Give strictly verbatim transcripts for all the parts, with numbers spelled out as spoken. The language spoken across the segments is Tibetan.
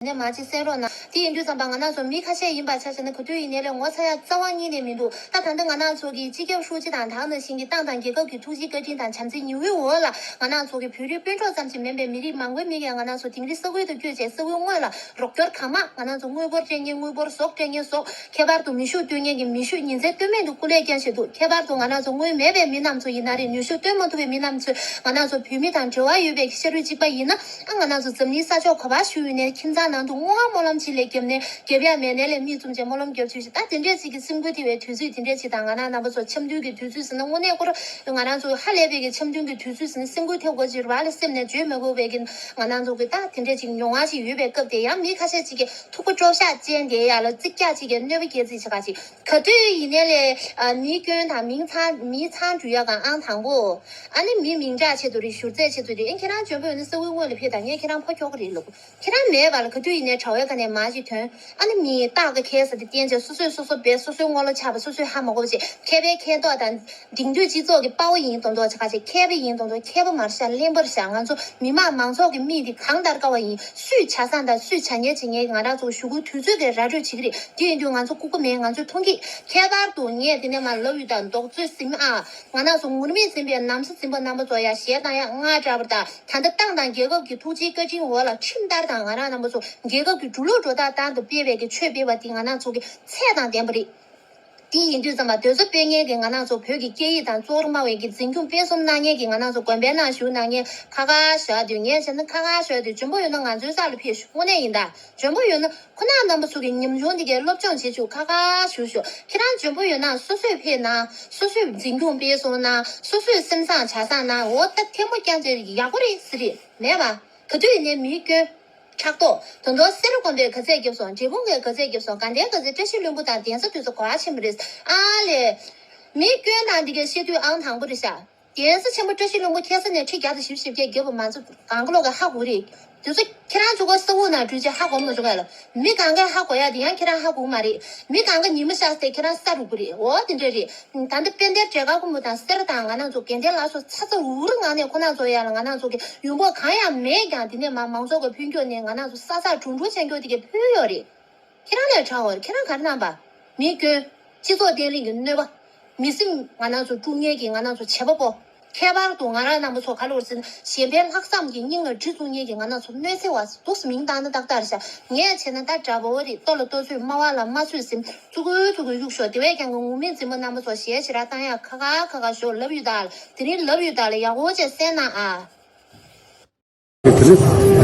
ནས་མ་ཅིག་གསན་རོགས་གནང་། དེ་ཡིན་དུས་ཙམ་པ་ང་རང་ཚོ་མི་ཁ་ཤས་ཡིན་པ་ཆ་བཞག་ན་ག་དུས་ཡིན་ནའི་ལས་ངོ་ཚ་ཡག་རྩ་བ་ཉིད་ནས་མི་འདུག་ད་ད་ལྟ་ང་རང་ཚོ་གི་སྤྱི་ཁྱབ་ཧྲུའུ་ཅི་དང་དེ་ནང་བཞིན་གྱི་ཏང་དང་རྒྱལ་ཁབ་ཀྱི་ཐུགས་རྗེ་བཀའ་དྲིན་དང་བྱམས་བརྩེ་ཉི་འོད་འོག་ལ་ང་རང་ཚོ་གི་བོད་རིགས་སྤུན་གྲོགས་ཙམ་ཞིག་མིན་པའི་མི་རིགས་མང་པོའི་མི་ཡང་ང་རང་ཚོ་དིང་རི་ས་ཁུལ་དུ་བསྐྱོད་བྱས་ས་ཁུལ་དངོས་ལ་རོགས་སྐྱོར་གང་མང་ང་རང་ཚོ་དངུལ་འབོར་སྤྲད་མཁན་དངུལ་འབོར་ཟོག་སྤྲད་མཁན་ཟོག་ཁྱད་པར་དུ་མེ་ཤུགས་སྟོན་མཁན་གྱི་མེ་ཤུགས་ཉིན་མཚན་ལྟོས་མེད་དུ་སྐུ་ལས་བསྐྱོན་བཞིན་འདུག་ཁྱད་པར་དུ་ང་རང་ཚོ་དངུལ་མེད་པའི་མི་རྣམས་ཚོ་ཡིན་ན་རེད། ནུས་ཤུགས་སྟོན་མ་ཐུབ་པའི་མི་རྣམས་ཚོས་ང་རང་ཚོ་བོད་མི་དང་འབྲེལ་བ་ཡོད་པའི་ཤ་རུས་གཅིག་པ་ཡིན་ན། ཨ་ང་རང་ཚོ་འཛམ་གླིང་ས་ཕྱོགས་ག་པར་བཞུགས་ཡོད་ནའི་ཁྱིམ་ཚང་ནང་དུ་བསྔོ་བ་སྨོན་ལམ་ཅིག་ལས་བརྒྱབ་ནས་རྒྱབ་ཡ་མེད་ནའི་ལས་མིག་བཙུམ་བྱས་སྨོན་ལམ་རྒྱབ་ཚུལ་ཞིག་ད་དེ་འདྲས་ཅིག་གི་སེམས་འགུལ་ཐེབས་པའི་དུས་ཚོད་དེ་འདྲས་ཅིག་དང་ང་རང་རྣམ་པ་ཚོ་འཆམ་མཐུན་གྱི་དུས་ཚོད་ཟེར་ན་དངོས་གནས་ཁོ་རང་ང་རང་ཚོ་ཧ་ལས་པའི་གི་འཆམ་མཐུན་གྱི་དུས་ཚོད་ཟེར་ན་སེམས་འགུལ་ཐེབས་དགོས་ཅིག་རེད་པ་ལ་སེམས་ནས་བརྗོད་མི་དགོས་པའི་གི་ང་རང་ཚོ་གི་ད་དེ་འདྲས་ཅིག་མྱོང་བ་ཞིག་ཡོད་པའི་སྐབས་དེ་ཡང་མི་ཁ་ཤས་ཅིག་གིས་ཐུག་པ་དཀྲོག་ཤག་ཅན་དེ་ཡ་ལ་རྩིག་རྒྱག་ཅིག་གི་གནོད་པ་སྐྱེལ་རྩིས་བྱེད་ག་ཅིག་ག་དུས་ཡིན་ནའི་ལས་ཨ་མི་སྐྱོན་དང་མིང་ཚང་མི་ཚང་འཇུ་ཡ་གང་ཨང་དང་པོ། ཨ་ནི་མི་མིང་གྲགས་ཆེད་དུ་རེད། ཞུར་རྩེད་ཆེད་དུ་རེད། ཨེ་ཁྱེད་རང་འཇོན་པོ་ཡོད་ན་ས་ཁུལ་དངོས་ལ་ཕེབས་དང་། ངས་ཁྱེད་རང་ཕོ་ཁྱོག་གི་རེད་ལབ། ཁྱེད་རང་མེད་པ་ལ་ག་དུས་ཡིན་ནའི་དྲ་བའི་སྒང་ནས་མ་ཅིག་ཐོན། ཨ་ནི་མི་རྟག་གི་ཁེལ་ས་དེ་བསྟན་བྱས་སོ་སོས་སོ་སོ་བས་སོ་སོའི་ངོ་ལ་ཆགས་པ་སོ་སོས་ཧ་མ་གོ་བ་བྱས་མཁས་པའི་མཁས་མདོག་དང་། དེང་དུས་སྤྱི་ཚོགས་ཀྱི་དཔའ་བོ་ཡིན་མདོག་མདོག་བྱེད་ཁ་ཅིག་མཁས་པ་ཡིན་མདོག་མདོག་མཁས་པ་མར་བཞག་གླེན་པར་བཞག་ང་ཚོ་མི་དམངས་མང་ཚོགས་ཀྱི་མིག་དེ་གང་ལྟར་དཀར་བ་ཡིན། སུས་བྱས་ཙང་དང་སུས་བྱས་ཉེས་བྱེད་ཉེས་ང་རང་ཚོ་གཞུག་གུ་དུས་ཚོད་ཀྱིས་ར་སྤྲོད་བྱེད་ཀྱི་རེད། དེ་ཡིན་དུས་ང་ཚོ་ལྐུགས་པ་མེད། ང་ཚོས་མཐོང་གི་ཁྱད་པར་དུ་ངས་དེ་ནས་མར་ལབ་ཡོད་ད། མདོག་ཚོད་ཟིན་ཨ། ང་རང་ཚོ་ངུར་སྨྲིག་འཛིན་པའི་ནམ་སྲི་འཛིན་པ་རྣམ་པ་ཚོ་ཡ་གཞས་བཏང་ཡ་ང་འདྲ་པོ་ད། ད་ལྟ་ཏང་དང་རྒྱལ་ཁབ་ཀྱི་ཐུགས་རྗེའི་བཀའ་དྲིན་འོག་ལ་ཁྲིམས་ལྟར་དང་ང་རང་རྣམ་པ་ཚོ་རྒྱལ་ཁབ་ཀྱི་འགྲོ་ལུགས་འགྲོ་སྟངས་ལྟར་དུ་སྤེལ་བའི་གི་ཆོས་སྤེལ་བ་འདི་ང་རང་ཚོ་གི་ཚད་དང་ལྡན་པ་རེད། དེ་ཡིན་དུས་ཙམ་པ་དེ་ཚོ་སྤེལ་མཁན་གྱི་ང་རང་ཚོ་བོད་ཀྱི་སྐད་ཡིག་དང་གཙོ་བོར་སྨྲ་བའི་གི་འཛིན་སྐྱོང་སྤེལ་གསུམ་གནང་མཁན་གྱི་ང་རང་ཚོ་དགོན་པའི་ནང་བཞུགས་གནང་མཁན་ཁ་ཁ་བཞག་དུས། ངས་བྱས་ན་ཁ་ཁ་བཞག་དུས་འཇོན་པོ་ཡོད་ན་ང་ཚོའི་ས་ལ་ཕེབས་ཤོག་དངོས་གནས་ཡིན་ད། འཇོན་པོ་ཡོད་ན་ཁོ་ན་རྣམ་པ་ཚོ་གི་ཉམ་ཆུང་འདི་གའི་སློབ་སྦྱོང་བྱེད་ཆུག་ཁ་ཁ་བཞུགས་ཤོག་ཁྱེད་རང་འཇོན་པོ་ཡོད་ན་སོ་སོས་ཕེབས་ན། སོ་སོས་འཛིན་སྐྱོང་སྤེལ་གསུམ་ན། སོ་སོས་སེམས་བཟང་བྱ་བཟང་ན། འོ་ད་ཐལ་མོ་རྐྱང་ཅིག་ཡག་པོ་རེད་ཟེར་རེད་མེད་པ། ག་དུས་ཡིན་ནའི་མི་སྐྱོན། ཕྲག་དོག་ད་དུང་སེ་ར་དགོན་པས་ག་ཚད་བརྒྱབ་སོང་། འབྲས་སྤུངས་ཀྱིས་ག་ཚད་བརྒྱབ་སོང་། དགའ་ལྡན་དགའ་ཚལ་བཀྲ་ཤིས་ལྷུན་པོ་དང་གདན་ས་དུས་སུ་གོ་བ་ཆེན་པོ་རེད། ཨ་ལས། མི་སྐྱོན་དང་འདི་གའི་བཤད་དུས་ཨང་དང་པོ་རེད་ཤག་གདན་ས་ཆེན་པོ་བཀྲ་ཤིས་ལྷུན་པོ་ཁ་སང་ནས་ཁྲི་བརྒྱ་དང་བཞི་བཅུ་ཞེ་བརྒྱད་བརྒྱབ་པ་མ་ཚད་གང་ག་ལོག་གི་ཧ་གོ་རེད། དུས་ཚོད་ཁྱེད་རང་ཚོ་ག་ས་འོག་ནང་འགྲུལ་བྱས་ཧ་གོ་མ་བྱུང་ག་ལ། མི་གང་གས་ཧ་གོ་ཡ་དེ་ཡང་ཁྱེད་རང་ཧ་གོ་མ་རེད། མི་གང་ག་ཉི་མ་ཤར་སྟེ་ཁྱེད་རང་ས་རུབ་གི་རེད། འོ་དེ་འདྲ་རེད། ད་ལྟ་དཔལ་ལྡན་བྲེ་དཀར་ཁུ་མོ་དང་སེ་ར་དང་ང་རང་ཚོ་དགེ་ལྡན་ལ་སོགས་ཚ་ཚ་འུར་འུར་ངང་ནས་ཁོ་རང་ཚོ་ཡ་ལ་ང་རང་ཚོ་གི་ཡོང་འབབ་གང་ཡང་མེད་ཀྱང་དེ་ནས་མ་མང་ཚོགས་ཀྱི་ཕུན་ཁྱོན་ནས་ང་རང་ཚོ་ས་ས་གྲུང་གྲུང་བྱ་འགྱོ་དེ་གས་ཕུལ་ཡོད་རེད། ཁྱེད་རང་ལས་དྲག་འོ། ཁྱེད་རང་ག་རེ་གནང་པ། མི་སྐྱོན། སྤྱི་ཚོགས་བརྟན་ལྷིང་གི་གནོད་པ། མི་སེམས་ང་རང་ཚོ་དཀྲུག་མཁན་གྱི་ང་རང་ཚོ་བྱེད་པ་པོ། ཁྱད་པར་དུ་ང་རང་རྣམ་པ་ཚོ་ག་ལོར་ཟིན་གཞན་ཕན་ལྷག་བསམ་གྱི་སྙིང་ལ་གྲི་བཙུགས་མཁན་གྱི་ང་རང་ཚོ་གནོད་འཚེ་བ་འདུག་སེ་མིང་བཏགས་ན་ཏག་ཏག་རེད་ཤག་ངས་བྱས་ན་ད་འདྲ་པོ་རེད། ལྟོ་ལ་ལྟོ་ཚོད་སྨྲ་བ་ལ་སྨྲ་ཚོད་ཟིན་ཙུ་གུ་ཙུ་གུ་གཡུག་ཤོག་དེ་བས་ཀྱང་གི་ངུར་སྨྲིག་འཛིན་པ་རྣམ་པ་ཚོ་ཞལ་ཞེ་དྲག་བཏང་ཡག་ཁ་ཁ་ཁ་ཁ་ཞོག་ལབ་ཡོད་ད། དེ་རིང་ལབ་ཡོད་ད་ལ་ཡག་པོ་བྱས་གསན་གནང་ཨ། དེ་ནི་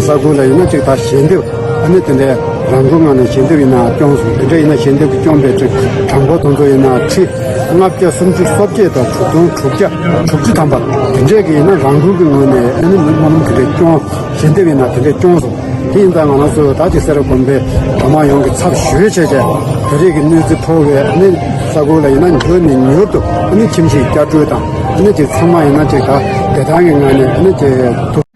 ས་ཁུལ་ལ་ཡིན་ན་ཅིག་ད་ཞལ་འདེབས། ཨ་ནི་དེ་འདྲའི་རང་འཁྲུལ་ངང་ནས་ཞལ་འདེབས་ཡིན་ན་བསྐྱོན་སོང་། དེ་འདྲ་ཡིན་ན་ཞལ་འདེབས་ཀྱིས་བསྐྱོན་པའི་ཅིག་གྲངས་འབོར་དེ་ཚོ་ཡིན་ན་ཁྲི་ལྔ་བརྒྱ་སུམ་ཅུ་སོ་བརྒྱད་དང་དྲུག་སྟོང་དྲུག་བརྒྱ་དྲུག་ཅུ་ཐམ་པ་དེ་འདྲས་ཀྱི་ཡིན་ན་རང་འཁྲུལ་གྱི་ངོས་ནས་ཨ་ནི་མི་སྨོན་ལམ་དེ་འདྲས་བསྐྱོན། ཞལ་འདེབས་ཡིན་ན་དེ་འདྲས་བསྐྱོན་སོང་། དེ་ཡིན་ཙང་ང་རང་ཚོ་ད་ཅིག་སེ་ར་དགོན་པའི་གྲྭ་མང་ཡོངས་ཀྱི་ཚབ་ཞུས་བྱས་བྱས་དེ་རིགས་ཀྱི་གནོད་འཚེ་ཕོག་པའི་ཨ་ནི་ས་ཁུལ་ལ་ཡིན་ན་མྱུར་ནས་མྱུར་དུ་ཨ་ནི་ཁྱིམ་གཞིས་བསྐྱར་སྐྲུན་དང་ཨ་ནི་ཅིག་ཚང་མ་ཡིན་ན་ཅིག་ད་བདེ་ཐང་གི་ངང་ནས་ཨ་ནི་ཅིག་ཐུགས།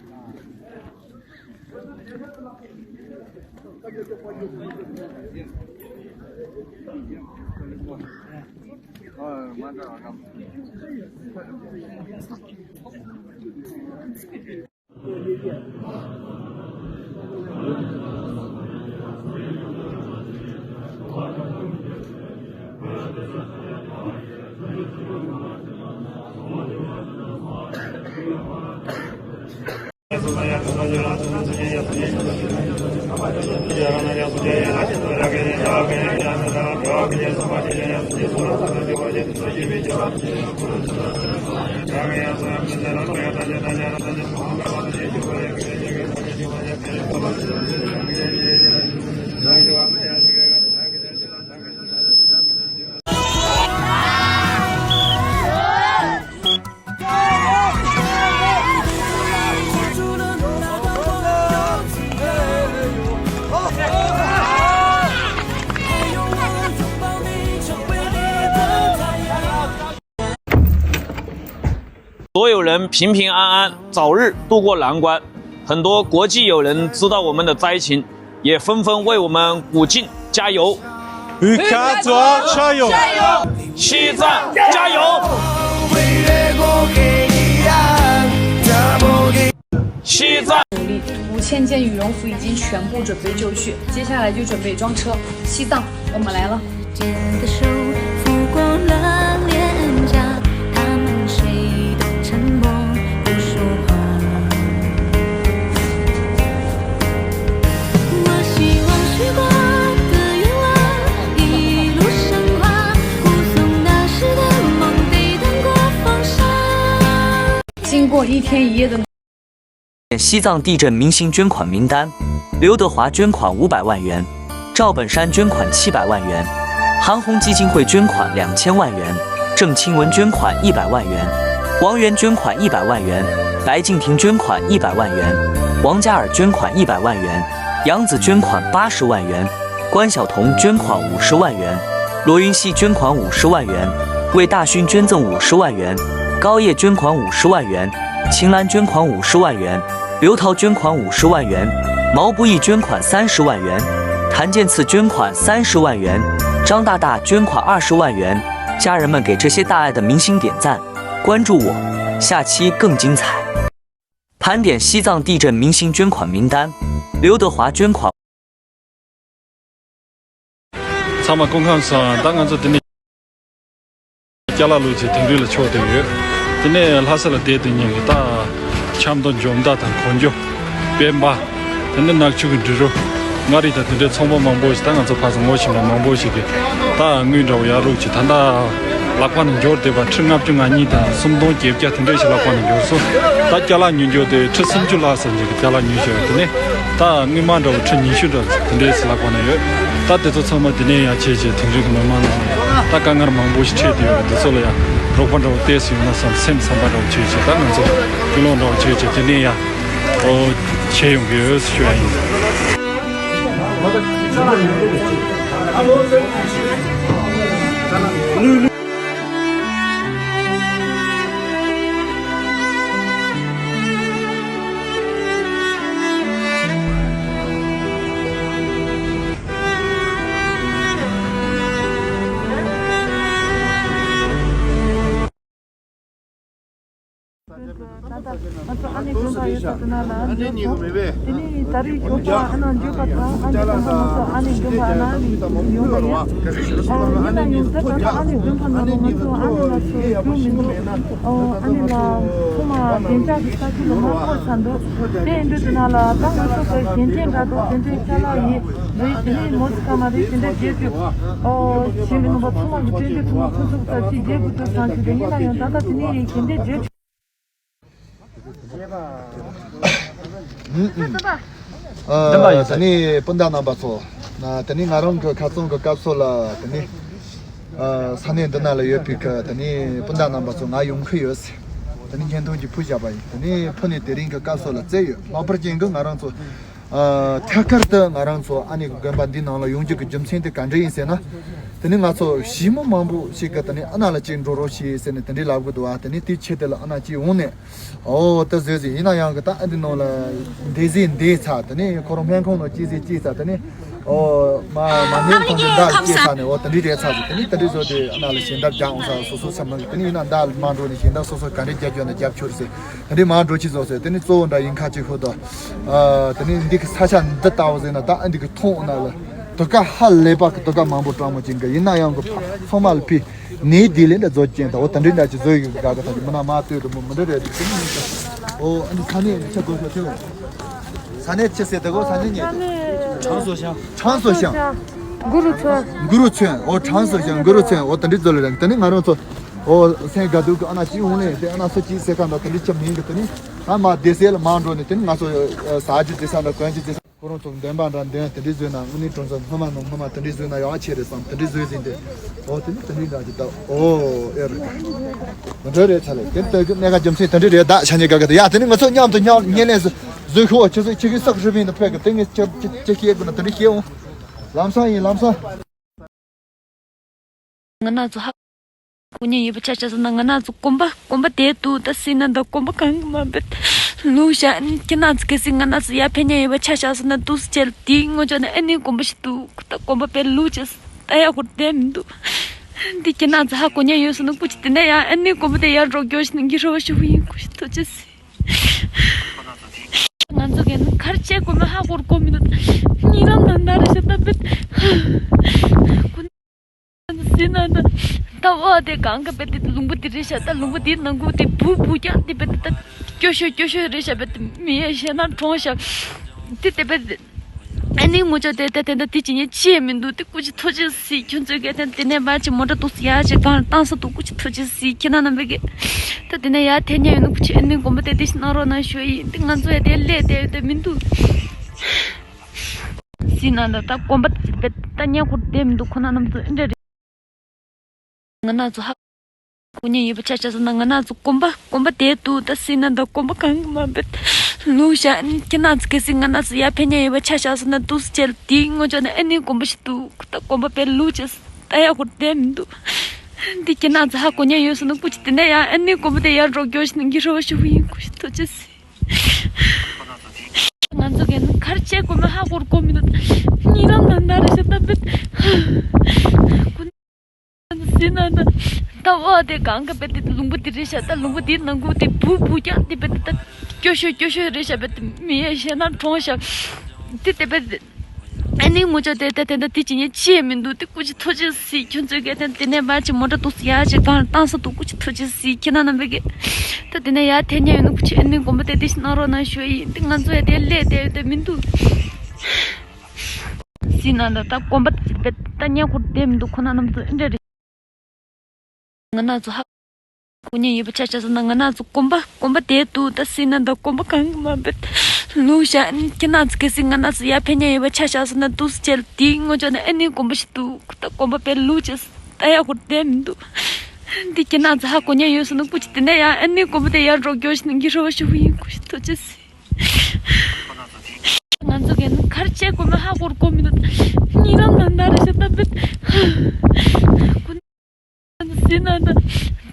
所有人平平安安，早日渡过难关。很多国际友人知道我们的灾情，也纷纷为我们鼓劲加油。 Ui kya tsuwa chayo. Shizan, 加油！西藏。努力，无千件羽绒服已经全部准备就绪，接下来就准备装车，西藏，我们来了。的手，浮光了脸颊，他们谁都沉默不说话。我希望许过的愿望，一路升华，护送那时的梦，被灯光放射。经过一天一夜的西藏地震明星捐款名单：刘德华捐款五百万元，赵本山捐款七百万元，韩红基金会捐款两千万元，郑钦文捐款一百万元，王源捐款一百万元，白敬亭捐款一百万元，王嘉尔捐款一百万元，杨紫捐款八十万元，关晓彤捐款五十万元，罗云熙捐款五十万元，魏大勋捐赠五十万元，高叶捐款五十万元，秦岚捐款五十万元。刘涛捐款五十万元，毛不易捐款三十万元，檀健次捐款三十万元，张大大捐款二十万元。家人们给这些大爱的明星点赞，关注我，下期更精彩。盘点西藏地震明星捐款名单：刘德华捐款 ཚང་མ་སྐུ་ཁམས་བཟང་། ད་ང་ཚོ་དེ་ནས་ཅ་ལག་བླུགས་བྱས་དིང་རི་ལ་ཕྱོགས་བསྡད་ཡོད། དེ་ནས་ལྷ་ས་ལ་བསྡད་དུས་ཉིན་གྱི་ད་ཆབ་མདོ་འཇོ་མདའ་དང་གོ་འཇོ་པད་མ། དེ་ནས་ནག་ཆུ་གི་འབྲི་རུ། མངའ་རིས་དང་དེ་འདྲའི་ཚོང་པ་མང་པོ་ཞིག་ད་ང་ཚོ་ཕར་ཚུར་ངོ་ཤེས་པ་མང་པོ་ཞིག་གིས་ད་དངུལ་འདྲ་བོ་ཡར་བླུགས་བྱས་ད་ལྟ་ལག་པ་ནས་འབྱོར་བསྡད་པ་ཁྲི་ལྔ་བཅུ་ང་གཉིས་དང་སུམ་སྟོང་བརྒྱད་བརྒྱ་དེ་འདྲ་ཞིག་ལག་པ་ནས་འབྱོར་སོང་། ད་ཅ་ལག་ཉོ་རྒྱུ་དེ་ཁྲི་སུམ་ཅུ་ལྷག་ཙམ་ཅིག་གི་ཅ་ལག་ཉོས་བྱས་ཡོད། དེ་ནས་ད་དངུལ་སྨར་འདྲ་བོ་ཁྲི་ཉི་ཤུ་འདྲ་དེ་འདྲས་ལག་པ་ན་ཡོད། ད་དེ་ཚོ་ཚང་མ་དེ་ནས་ཡང་བྱས་བྱས་དིང་རི་གི་མི་མང་ནང་ནས་ད་དཀའ་ངལ་མང་པོ་ཞིག་འཕྲད་དེ་ཡོད། དེ་ཚོ་ལ་ཡང་རོགས་པ་འདྲ་བོ་ཏོག་ཙམ་ཡོང་ན་བསམ་སེམས་བསམ་པ་འདྲ་བོ་བྱས་བྱས་ད་ང་ཚོ་ཀུན་སློང་འདྲ་བོ་བྱས་བྱས་དེ་ནས་ཡང་ཨོ་བྱས་ཡོང་གི་ཡོད་ཞུ་ཡ་ཡིན། ད་ལྟ་ང་ཚོ་ཨ་ནེ་དགོན་པ་ཡོད་ས་དེ་ན་ལ་འདུག་སོང་། དེ་ནས་ད་རེས་ཞོགས་པ་ཨ་ན་འགྱོད་པ་དང་ཨ་ནེ་དགོན་པ་ང་ཚོ་ཨ་ནེ་དགོན་པ་ཨ་ན་ནས་ཡོང་པ་ཡིན། ཨ་ཡིན་ན་ཡང་ད་ད་ལྟ་ཨ་ནེ་དགོན་པ་ནང་ལ་ང་ཚོ་ཨ་ནེ་ལ་སུ་རྒྱུས་མི་འདུག་ཨོ་ཨ་ནེ་ལ་ཚང་མ་བདེ་འཇགས་ཀྱི་ས་ཆ་ལ་མ་འཁོར་ས་འདུག་དེ་ཡིན་དུས་དེ་ན་ལ་ད་ང་ཚོ་གི་གཞན་རྟེན་འདྲ་འདུག་དེ་འདྲའི་ཅ་ལག་ཡིན་རེད། དེ་ནས་མོ་ཙི་ཀ་མ་རེད། དེ་འདྲ་བརྗེད་དུས་ཨོ་གཞན་གྱི་ནང་པ་ཚང་མ་གི་སྤྲད་འདོད་ཚང་མ་ཁོ་ཚོ་གི་ས་ཅིག་བརྗེད་དགོས་དུས་སང་ཞིག་དེ་ཡིན་ན་ཡང་ད་ལྟ་དེ་ནས་གཞན་རྟེན་བརྗེད། ཨ། ད་ནི་སྤུན་ཟླ་རྣམ་པ་ཚོ། ན་ད་ནི་ང་རང་གི་ཁ་སང་གི་སྐབས་སུ་ལ་ད་ནི། ཨ། ས་གནས་འདི་ན་ལ་ཡོད་པའི་གི་ད་ནི་སྤུན་ཟླ་རྣམ་པ་ཚོ་ང་ཡོང་གི་ཡོད། ད་ནི་བརྙན་ཐུང་ཅིག་ཕུལ་བཞག་པ་ཡིན། ད་ནི་ཕུལ་ནས་དེ་རིང་གི་སྐབས་སུ་ལ་བཙལ་ཡོད། ལྷག་པར་ཅན་གི་ང་རང་ཚོ། ཨ། ཐད་ཀར་དུ་ང་རང་ཚོ་ཨ་ནི་གི་དགོན་པ་འདི་ནང་ལ་ཡོང་རྒྱུ་གི་རྒྱུ་མཚན་དེ་ག་འདྲ་ཡིན་ཟེར་ན། ད་ནི་ང་ཚོ་ཞི་མོ་མང་པོ་ཞིག་གི་ད་ནི་ཨ་ན་ལ་ཅིག་འགྲོ་རོགས་བྱེད་ཟེར་ནས་དེ་འདྲའི་ལབ་གི་འདུག་ཨ། ད་ནི་དེའི་ཆེད་དུ་ལ་ཨ་ན་ཅིག་འོང་ནས། ཨོ་ད་བཟོས་ཟིན་ཡིན་ན་ཡང་གི་ད་ཨ་འདི་ནང་ལ་འདས་ཟིན་འདས་ཚར། དེ་ནས་ཁོ་རང་སྨན་ཁང་ནང་སྐྱེས་ཟིན་སྐྱེས་ཚར། དེ་ནས་ཨོ་མ་མ་ནས་ཐོན་ཏེ་མདའ་སྐྱེས་ཚར་ནས་ཨོ་དེ་འདྲའི་རེད་ཚར་ཟིན། དེ་ནས་དེ་འདྲའི་བཟོས་ཏེ་ཨ་ན་ལ་ཞལ་འདེབས་རྒྱག་འོང་ས་སོ་སོ་ཚང་མ་གི་དེ་ནས་ཡིན་ན་མདའ་མ་འགྲོ་ནས་ཞལ་འདེབས་སོ་སོ་ག་འདྲའི་རྒྱག་རྒྱུ་ན་རྒྱབ་ཆོར་ཟིན། དེ་འདྲའི་མ་འགྲོ་ཅི་བཟོ་ཟིན། དེ་ནས་གཙོ་བོ་འདྲ་ཡིན་ཁ་ཅིག་ཤོད་དོ། ཨ་དེ་ནས་འདི་གི་ས་ཆ་འདི་ལྟ་བུ་ཟིན་ན་ད་ཨ་འདི་གི་མཐོང་འོང་ན་ལ། དུ་ཀ་ཧ་ལས་པ་གི་དུ་ཀ་མང་པོ་གྲང་མོ་ཅན་གི་ཡིན་ན་ཡང་གི་ཕ་ཚང་མ་ལ་ཕི་ནས་དེ་ལས་འདྲ་བཟོ་ཅན་དང་འོ་དེ་འདྲའི་འདྲ་ཅིག་བཟོ་ཡི་གི་དགའ་གི་ད་ཅི་མི་ན་མ་ལྟོས་དུ་མོ་མི་འདྲ་རེད་དུ་ཅི་མི་ཨོ་ཨ་ནི་ས་གནས་ཆ་དགོས་ཤོག་ཐེ་བས། ས་གནས་ཆི་ཟེར་དུ་གོ་ས་གནས་ཉེ་དུ་ཁྲང་སོ་ཤང་། ཁྲང་སོ་ཤང་། གུ་རུ་ཚོན། གུ་རུ་ཚོན། ཨོ་ཁྲང་སོ་ཤང་གུ་རུ་ཚོན། ཨོ་དེ་འདྲའི་བཟོ་ལ་རེད། དེ་ནི་ང་རང་ཚོ་ཨོ་སེང་དགའ་སྡུག་གི་ཨ་ན་ཅི་འོང་ལེ་དེ་ཨ་ན་སུ་ཅི་ཟེར་ཁ་འདྲ་དེ་འདྲའི་ཆ་མིན་གི་དེ་ནི་ང་མ་བདེ་སེ་ལ་མ་འགྲོ་ནི་དེ་ནི་ང་ཚོ་ཟ་རྒྱུ་བདེ་ས་འདྲ་གོན་རྒྱུ་བདེ་ས། ཁོ་རང་ཚོ་འདོན་པ་འདྲ་འདོན་དེ་འདྲའི་བཟོས་ན་དངོས་གནས་དྲང་གནས་སྔོན་མ་ནང་སྔོན་མ་དེ་འདྲའི་བཟོས་ན་ཡག་ཆེ་རེད་བསམ་དེ་འདྲའི་བཟོས་ཟིན་ཏེ། ཨོ་དེ་ནི་དེ་འདྲའི་འདྲ་ཅིག་ད་ཨོ་ཨེ་རེད། མི་འདྲ་རེད་ཚ་རེད་དེ་ལྟ་གི་གནད་འགག་རྒྱུ་མཚན་དེ་འདྲའི་རེད་ད་ཆ་ཉེ་ག་གི་ད་ཡ་དེ་ནི་ང་ཚོ་མཉམ་དུ་མཉམ་བརྙན་ལེན་བཟོས་ཤོག་ཁྱེད་ཚོ་ཁྱེད་ཀྱི་སག་ཧྲི་བིན་དུ་ཕེབས་གི་དེ་ངས་ཅི་ཅི་ཅི་ཤེས་དགོས་ན་དེ་འདྲའི་ཤེས་འོང་། ལམ་སང་ཡིན་ལམ་སང་། ང་རང་ཚོ་ཧ་གོ་མཁན་ཡོད་པ་ཆ་བཞག་སོང་ན་ང་རང་ཚོ་གོམ་པ་གོམ་པ་དེ་འདུག་ད་སྲིད་ན་ད་གོམ་པ་གང་གི་མ་འབད་ལུག་བཞག་ཁྱེད་རང་ཚོ་གལ་སྲིད་ང་རང་ཚོ་ཡར་ཕེབས་མཁན་ཡོད་པ་ཆ་བཞག་སོང་ན་འདུག་སེ་བྱས་ལ་དེའི་ངོ་ཅོག་ན་ཨ་ནི་གོམ་པ་ཞིག་འདུག་ད་གོམ་པ་དཔེ་ལུག་བྱས་ལྟ་ཡག་ཁོ་བསྡད་མི་འདུག་འདི་ཁྱེད་རང་ཚོ་ཧ་གོ་མཁན་ཡོད་སོང་ན་སྐུ་མཁྱེན་དེ་ནས་ཡང་ཨ་ནི་གོམ་པ་དེ་ཡར་རོགས་སྐྱོར་ཞིག་གནང་གི་རེ་བ་ཞུ་གི་ཡིན། སྐུ་མཁྱེན་ཐུགས་རྗེ་ཆེ། ང་ཚོ་གི་ནི་ གར་བྱེད་དགོས་མིན་ཧ་གོ་གོ་མི་འདུག་གཉིད་ལམ་ན་ན་རེ་ཤ་ད་བེད། ཁོ་ན་ཟིན་ན་ད་ད་བ་དེ་གང་ག་བེད་དེ་ལུང་པ་དེ་རེ་ཤ་ད་ལུང་པ་དེའི་ནང་ཁུལ་དེ་བུ་བུ་རྐྱང་དེ་བེད་དེ་ད་སྐྱོ་ཤོས་སྐྱོ་ཤོས་རེ་ཤ་བེད་དེ་མི་ཡ་ཤ་ན་གྲོང་ཤ་དེ་དེ་བེད་དེ། ཨ་ནི་ངོ་ཅོག་དེ་ད་དེ་འདྲ་དེ་ཅི་ཉེ་ཅི་ཡང་མི་འདུག་དེ་སྐུ་མཁྱེན་ཐུགས་རྗེ་གཟིགས། ཁྱོད་ཚོའི་གི་དེ་དེ་ནས་མར་ཅི་མོ་ཊ་འདུག་ཡ་ཅི་གང་བཏང་ས་འདུག་སྐུ་མཁྱེན་ཐུགས་རྗེ་གཟིགས། ཁྱེད་རང་རྣམ་པས་གི་ད་དེ་ནས་ཡར་ཐལ་ཉན་ཡོད་ན་སྐུ་མཁྱེན་ཨ་ནི་དགོན་པ་དེ་དེ་ཞིག་གནང་རོགས་གནང་ཞུ་ཡ་ཡིན། དེ་ང་ཚོ་ཡ་དེ་སླེབས་བསྡད་ཡོད་དེ་མི་འདུག་ཟིན་ན་ད་ད་དགོན་པ་དེ་ད་ཉན་ཁོར་བསྡད་མི་འདུག་ཁོ་ན་རྣམ་ཚོ་ཨེ་འདྲ་རེད། ང་རང་ཚོ་ཧ་གོ་མཁན་ཡོད་པ་ཆ་བཞག་སོང་ན་ང་རང་ཚོ་དགོན་པ་དགོན་པ་དེ་འདུག་ད་ཟིན་ན་ད་དགོན་པ་གང་གི་མ་འབད་ལུག་བཞག་ཁྱེད་རང་ཚོ་གལ་སྲིད་ང་རང་ཚོ་ཡར་ཕེབས་མཁན་ཡོད་པ་ཆ་བཞག་སོང་ན་འདུག་སེ་བྱས་ལ་དེའི་ངོ་ཅོག་ནས་ཨ་ནི་དགོན་པ་ཞིག་འདུག་ད་དགོན་པ་བས་ལུག་བྱས་ད་ཡག་པོ་བསྡད་མི་འདུག་འདི་ཁྱེད་རང་ཚོ་ཧ་གོ་མཁན་ཡོད་སོང་ན་སྐུ་མཁྱེན་དེ་ནས་ཡང་ཨ་ནི་དགོན་པ་དེ་ཡར་འགྲོ་རྒྱུ་ཞིག་ནས་འགྱུར་རོགས་ཞུ་གི་ཡིན། སྐུ་མཁྱེན་ཐུགས་རྗེ་གཟིགས། ང་ཚོ་གིས་གར་བྱེད་དགོས་མིན་ཧ་གོ་གོ་མི་འདུག་གཉིད་ལམ་ན་ན་རེ་ཤ་ད་བེད། ཟིན་ན་ད་ད་བ་དེ་གང་ག་བེད་དེ་ལུང་པ་དེ་རེ་ཤ་ད་ལུང་པ་དེའི་ནང་ཁུལ་དེ་བུ་བུ་རྐྱང་དེ་བེད་དེ་ད་སྐྱོ་ཤོས་སྐྱོ་ཤོས་རེ་ཤ་བེད་དེ་མི་ཡ་ཤ་ན་གྲོང་ཤ་དེ་དེ་བེད་དེ། ཨ་ནི་ངོ་ཅོག་དེ་ད་དེ་འདྲ་དེ་ཅི་ཉེ་ཅི་ཡང་མི་འདུག་དེ་སྐུ་མཁྱེན་ཐུགས་རྗེ་གཟིགས། ཁྱོད་ཚོའི་གི་དེ་དེ་ནས་མར་ཅི་མོ་ཊ་འདུག་ཡ་ཅི་གང་བཏང་ས་འདུག་སྐུ་མཁྱེན་ཐུགས་རྗེ་གཟིགས། ཁྱེད་རང་རྣམ་པས་གི་ད་དེ་ནས་ཡར་ཐལ་ཉན་ཡོད་ན་སྐུ་མཁྱེན་ཨ་ནི་དགོན་པ་དེ་དེ་ཞིག་གནང་རོགས་གནང་ཞུ་ཡ་ཡིན། དེ་ང་ཚོ་ཡ་དེ་སླེབས་བསྡད་ཡོད་དེ་མི་འདུག་ཟིན་ན་ད་ད་དགོན་པ་དེ་ད་ཉན་ཁོར་བསྡད་མི་འདུག་ཁོ་ན་རྣམ་ཚོ་ཨེ་འདྲ་རེད། ང་རང་ཚོ་ཧ་གོ་མཁན་ཡོད་པ་ཆ་བཞག་སོང་ན་ང་རང་ཚོ་དགོན་པ་དགོན་པ་དེ་འདུག་ད་ཟིན་ན་ད་དགོན་པ་གང་གི་མ་འབད་ལུག་བཞག་ཁྱེད་རང་ཚོ་གལ་སྲིད་ང་རང་ཚོ་ཡར་ཕེབས་མཁན་ཡོད་པ་ཆ་བཞག་སོང་ན་འདུག་སེ་བྱས་ལ་དེའི་ངོ་ཅོག་ནས་ཨ་ནི་དགོན་པ་ཞིག་འདུག་ད་དགོན་པ་བས་ལུག་བྱས་ད་ཡག་པོ་བསྡད་མི་འདུག་འདི་ཁྱེད་རང་ཚོ་ཧ་གོ་མཁན་ཡོད་སོང་ན་སྐུ་མཁྱེན་དེ་ནས་ཡང་ཨ་ནི་དགོན་པ་དེ་ཡར་འགྲོ་རྒྱུ་ཞིག་ནས་འགྱུར་རོགས་ཞུ་གི་ཡིན། སྐུ་མཁྱེན་ཐུགས་རྗེ་གཟིགས། ང་ཚོ་གིས་གར་བྱེད་དགོས་མིན་ཧ་གོ་གོ་མི་འདུག་གཉིད་ལམ་ན་ན་རེ་ཤ་ད་བེད། ཟིན་ན་ད་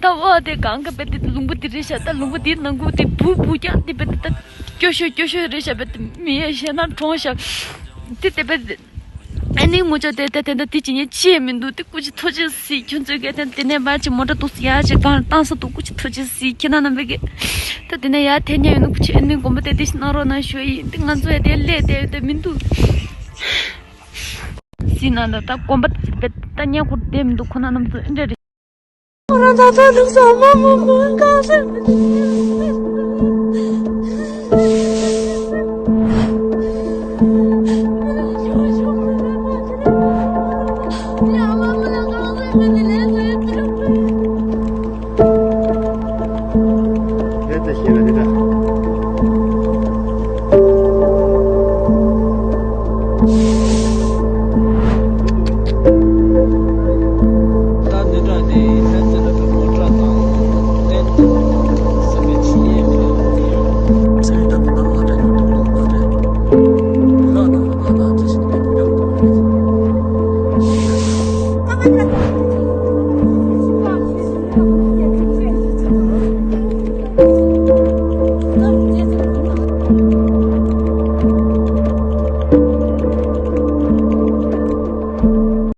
ད་བ་དེ་གང་ག་བེད་དེ་ལུང་པ་དེ་རེ་ཤ་ད་ལུང་པ་དེའི་ནང་ཁུལ་དེ་བུ་བུ་རྐྱང་དེ་བེད་དེ་ད་སྐྱོ་ཤོས་སྐྱོ་ཤོས་རེ་ཤ་བེད་དེ་མི་ཡ་ཤ་ན་གྲོང་ཤ་དེ་དེ་བེད་དེ། ཨ་ནི་ངོ་ཅོག་དེ་ད་དེ་འདྲ་དེ་ཅི་ཉེ་ཅི་ཡང་མི་འདུག་དེ་སྐུ་མཁྱེན་ཐུགས་རྗེ་གཟིགས། ཁྱོད་ཚོའི་གི་དེ་དེ་ནས་མར་ཅི་མོ་ཊ་འདུག་ཡ་ཅི་གང་བཏང་ས་འདུག་སྐུ་མཁྱེན་ཐུགས་རྗེ་གཟིགས། ཁྱེད་རང་རྣམ་པས་གི་ད་དེ་ནས་ཡར་ཐལ་ཉན་ཡོད་ན་སྐུ་མཁྱེན་ཨ་ནི་དགོན་པ་དེ་དེ་ཞིག་གནང་རོགས་གནང་ཞུ་ཡ་ཡིན། དེ་ང་ཚོ་ཡ་དེ་སླེབས་བསྡད་ཡོད་དེ་མི་འདུག་ཟིན་ན་ད་ད་དགོན་པ་དེ་ད་ཉན་ཁོར་བསྡད་མི་འདུག་ཁོ་ན་རྣམ་ཚོ་ཨེ་འདྲ་རེད། ཁོ་རང་ད་ད་འདུག་ས་མ་མ་མ་གང་ཟེར་མི་འདུག